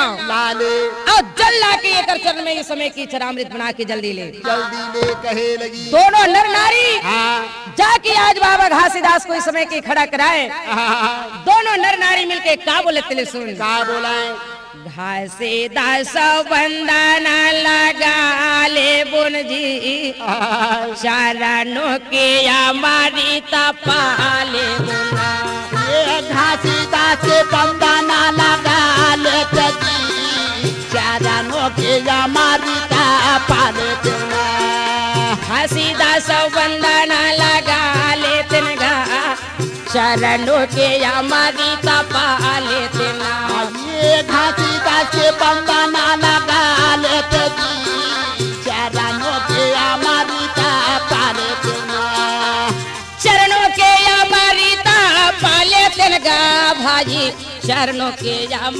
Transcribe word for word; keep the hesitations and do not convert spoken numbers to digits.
लाव। ला ले। अउ जल ला के एकर चरण में इस समय की चरणामृत बना के जल्दी ले। जल्दी ले कहे लगी। दोनों नर नारी हाँ। जाके आज बाबा घासीदास को इस समय की खड़ा कराए। हाँ। दोनों नर नारी मिलके का बोले तेले सुन। का बोलाए? घासीदास बंदना लगा ले बुन जी, हाँ। चरणों के अमृत पाले बुना। ये घासीदास के बंदना लगा लेते जी, चरणों के अमृत पाले बुना। घासीदास बंदना लगा लेते न गा, चरणों के अमृत पाले तेना। ये घासीदास के बंदना लगा लेते जी, चरणों के अमृत पाले तेना। चरणों के अमृत पाले तेन गा भाई, चरणों के अमृत